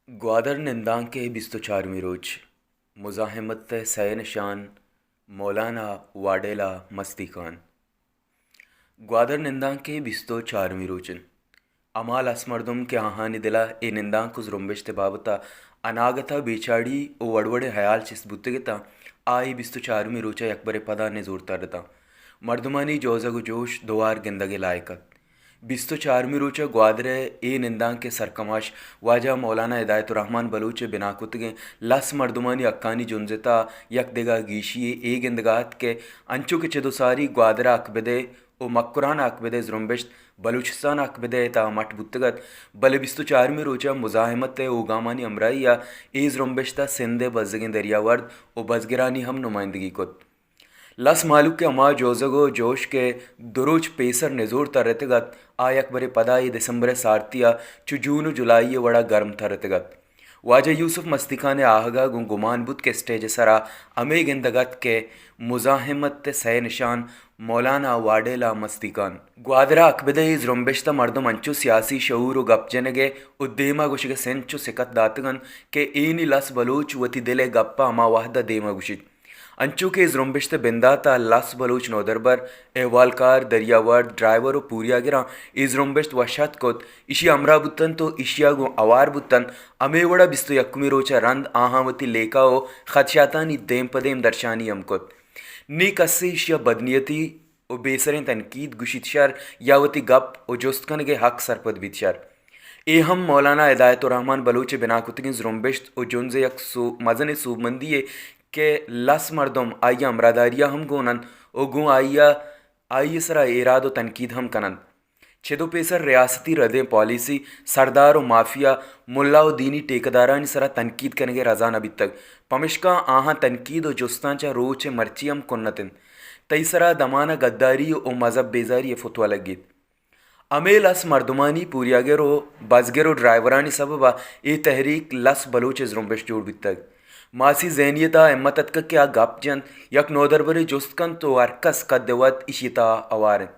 گوادر نندانک ءِ بیست ءُ چارمی روچ، مزاحمت ءِ سئے نشان، مولانا، واڈیلا، مستی خان۔ گوادر نندانک ءِ بیست ءُ چارمی روچ اِنت۔ ہما لس مردم کہ آہانی دل ءَ اے نندانک ءُ زرمبشت ءِ بابت ءَ اناگت ءَ بے چاڑی ءُ وڑ وڑیں ہیال چست بوتگ اتاں، آ اے بیست ءُ چارمی روچ ءَ یکبرے پدا نزور تر اتاں۔ مردمانی جوزگ ءُ جوش دوار گندگ ءِ لائق ات۔ بیست ءُ چارمی روچ ءَ گوادر ءِ اے نندانک ءِ سرکماش واجہ مولانا ہدایت الرحمن بلوچ ءِ بنا کتگیں لس مردمانی حقانی جنز ءِ تہا یک دگہ گیشی یے اے گندگ ءَ ات کہ انچو کہ چد ءُ ساری گوادر ءَ حق بدے ءُ مکران ءَ حق بدے زرمبشت بلوچستان ءَ حق بدے ءِ تہا مٹ بوتگ ات، بلے بیست ءُ چارمی روچ ءَ مزاحمت ءِ اوگامانی ہمراہی ءَ اے زرمبشت ءَ سندھ ءِ بزگیں دریاورد ءُ بزگرانی ہم نمائندگی کت۔ لس مہلوک ءِ ہما جوزگ ءُ جوش کہ دو روچ پیسر نزور ترتگ ات، آ یکبرے پدا اے دسمبر ءِ سارتی ءَ چو جون ءُ جولائی ءِ وڑ ءَ گرم ترتگ ات۔ واجہ یوسف مستی خان ءِ آہگ ءَ گوں گمان بوت کہ اسٹیج ءِ سرا ہمے گندگ ات کہ مزاحمت ءِ سئے نشان مولانا، واڈیلا، مستی خان۔ گوادر ءَ حق بدے ءِ زرمبشت ءَ مردم انچو سیاسی شعور ءُ گپ جنگ ءِ ءُ دیم ءَ گوشگ ءِ سند چو سکت داتگ انت کہ اے نی لس بلوچ وتی دل ءِ گپ ءَ ہما وہد ءَ دیم ءَ گوشیت۔ انچو کہ اے زرمبشت ءِ بندات ءَ لس بلوچ نودربر، احوالکار، دریاورد، ڈرائیور ءُ پوریاگراں اے زرمبشت وش اتک کت، ایشی ءَ ہمراہ بوت انت ءُ ایشی ءَ گوں ہوار بوت انت، ہمے وڑ ءَ بیست ءُ یکمی روچ ءَ رند آہاں وتی لیکہ ءُ خدشاتانی دیم پہ دیم درشانی ہم کت۔ نی کسے ایشی ءَ بدنیتی ءُ بے سریں تنقید گوشیت شر یا وتی گپ ءُ جست کنگ ءِ حق سرپد بیت شر۔ اے ہم مولانا ہدایت الرحمن بلوچ ءِ بنا کتگیں زرمبشت ءُ جنز ءِ یک سو-، مزنیں سوبمندی یے کہ لس مردم آئی ءِ ہمراہداری ءَ ہم گون انت ءُ گوں آئی ءَ، آئی ءِ سرا ایراد ءُ تنقید ہم کن انت۔ چد ءُ پیسر ریاستی ردیں پالیسی، سردار ءُ مافیا، ملا ءُ دینی ٹیکہ دارانی سرا تنقید کنگ ءِ رضا نہ بیتگ، پمشکا آہاں تنقید ءُ جستاں چہ روچ ءِ مرچی ہم کنت انت۔ تئی سرا دمان ءَ گداری ءُ مذہب بیزاری ءِ فتویٰ لگیت۔ ہمے لس مردمانی، پوریاگر ءُ بزگر ءُ ڈرائیورانی سبب ءَ اے تحریک لس بلوچ ءِ زرمبشت جوڑ بیتگ۔ ماسی ذہنیت ءَ ہمت اتکگ کہ آ گپ جنت، یک نودربرے جست کنت ءُ ہرکس کد ءِ وت ایشی ءِ تہا ہوار انت۔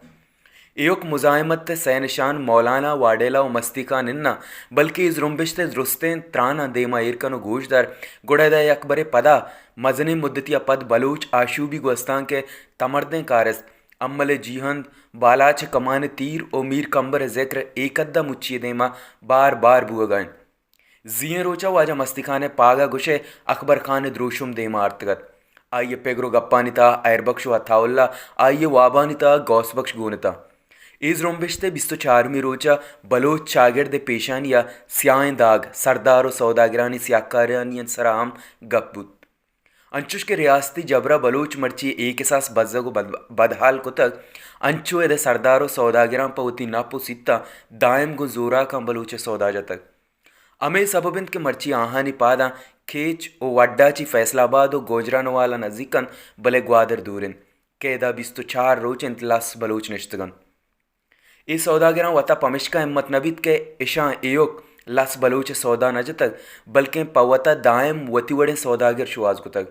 ایوک مزاحمت ءِ سئے نشان مولانا، واڈیلا ءُ مستی خان اناں، بلکیں اے زرمبشت ءِ درستیں تراناں دیم ءَ ایر کن ءُ گوش دار، گڑا ادا یکبرے پدا مزنیں مدتی ءَ پد بلوچ آشوبی گوستانک ءِ تمردیں کارست، امل ءِ جیہند، بالاچ ءِ کمان ءِ تیر ءُ میر کمبر ءِ ذکر اے کد ءَ مچی ءِ دیم ءَ بار بار بوہگ ءَ انت۔ زی ئیں روچ ءَ واجہ مستی خان ءِ پاگ ءَ گوش ئے اکبر خان ءِ دروشم دیم ءَ آرتگ ات۔ آئی ءِ پگر ءُ گپانی تہا حیر بخش ءُ عطا اللہ، آئی ءِ وابانی تہا غوث بخش گون اتاں۔ اے زرمبشت ءِ بیست ءُ چارمی روچ ءَ بلوچ چاگرد ءِ پیشانی ءَ سیاہیں داگ، سردار ءُ سوداگرانی سیاہکارانی سرا ہم گپ بوت۔ انچوش کہ ریاستی جبر ءَ بلوچ مرچی اے کساس بزگ ءُ بد-، بدحال کتگ، انچو اد ءِ سردار ءُ سوداگراں پہ وتی نپ ءُ سیتاں دائم گوں زوراکاں بلوچ ءِ سودا جتگ۔ ہمے سبب انت کہ مرچی آہانی پاداں کیچ ءُ وڈاچی فیصل آباد ءُ گوجرانوال ءَ نزیک انت، بلے گوادر دور انت کہ ادا بیست ءُ چار روچ انت لس بلوچ نشتگ انت۔ اے سوداگراں وتا پمشکا ہمت نہ بیت کہ اشاں ایوک لس بلوچ ءِ سودا نہ جتگ، بلکیں پہ وتا دائم وتی وڑیں سوداگر شوہاز کتگ۔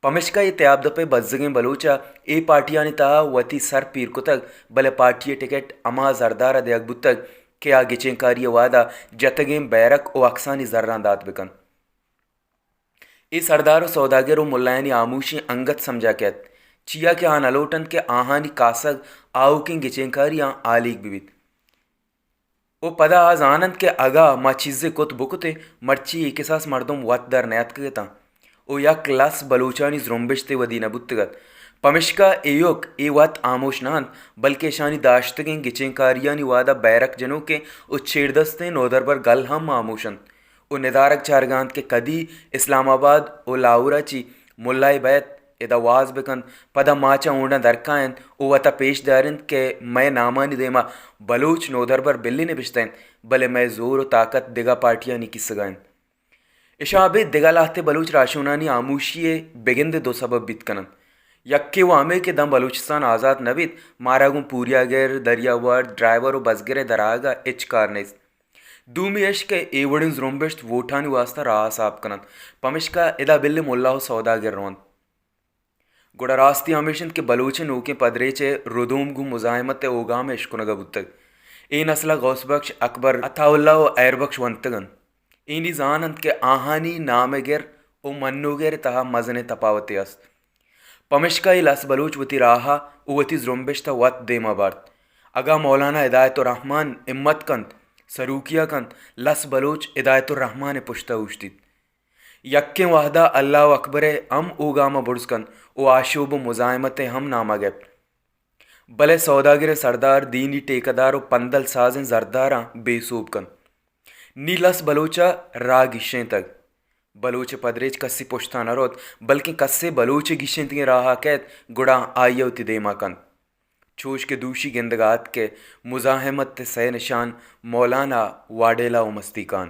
پمشکا اے تیاب دپ ءِ بزگیں بلوچ ءَ اے پارٹیانی تہا وتی سر پیر کتگ، بلے پارٹی ءِ ٹکٹ ہما زردار ءَ دیگ بوتگ کہ آ گچینکاری ءِ وہد ءَ جتگیں بیرک ءُ اکسانی زراں دات بہ کنت۔ اے سردار ءُ سوداگر ءُ ملایانی ہاموشی انگت سمجھا کیت، چیا کہ آ نہ لوٹ انت کہ آہانی کاسگ آؤکیں گچینکاریاں ہالیگ بہ بیت۔ ءُ پدا آ زان انت کہ اگاں ما چیزے کت بکتیں، مرچی اے کساس مردم وت در نیاتکگ اتاں ءُ یک لس بلوچانی زرمبشتے ودی نہ بوتگ ات۔ پمشکا ایوک اے وت ہاموش نہ انت، بلکیں اشانی داشتگیں گچینکاریانی وہد ءَ بیرک جنوکیں ءُ چیردستیں نودربر گل ہم ہاموش انت۔ ءُ ندارگ چارگ ءَ انت کہ کدی اسلام آباد ءُ لاہور ءَ چی ملائے بئیت، ادا واز بہ کنت، پدا ما چہ ہونڈاں در کاینت ءُ وتا پیش دارینت کہ مئے نامانی دیما بلوچ نودربر بلی نبشتہ انت، بلے مئے زور ءُ طاقت دگہ پارٹیانی کیسگا انت۔ اشاں ابید دگہ لہتے بلوچ راہشونانی ہاموشی ءِ بگندے دو سبب بیت کننت۔ یکے وَ ہمے کہ داں بلوچستان آزات نہ بیت، مارا گوں پوریاگر، دریاورد، ڈرائیور ءُ بزگر ءِ درآہگ ءَ ہچ کار نیست۔ دومی اش کہ اے وڑیں زرمبشت ووٹانی واستا راہ ءَ ساپ کننت، پمشکا ادا بلے ملا ءُ سوداگر رونت۔ گڑا راستی ہمیش انت کہ بلوچ ءِ نوکیں پدریچ ءِ ردوم گوں مزاحمت ءِ اوگام ءِ اشکنگ ءَ بوتگ۔ اے نسل ءَ غوث بخش، اکبر، عطا اللہ ءُ حیر بخش ونتگ انت۔ اے نی زان انت کہ آہانی نام گر و منوگر تہا مزنیں تپاوتے است۔ پمشکا اے لس بلوچ وتی راہا و وتی زرمبشتا وت دیما بارت۔ اگاں مولانا ہدایت الرحمن ہمت کنت، سروکیا کنت، لس بلوچ ہدایت الرحمن پشتا اوشتیت۔ یکیں وہدا اللہ اکبر ہم اوگاما برز کنت و آشوب و مزاحمت ہم ناما گپت۔ بلے سوداگریں سردار، دینی ٹیکہ دار و پندل سازیں زرداراں بے سوب کنت۔ نی لس بلوچا راہ گیشینتگ۔ بلوچ پدریچ کسی پشتا نہ روت، بلکیں کسے بلوچ گیشینتگیں راہا کیت، گڑا آئیا وتی دیما کنت۔ چوش کہ دوشی گندگا ات کہ مزاحمت سئے نشان مولانا، واڈیلا و مستیکان۔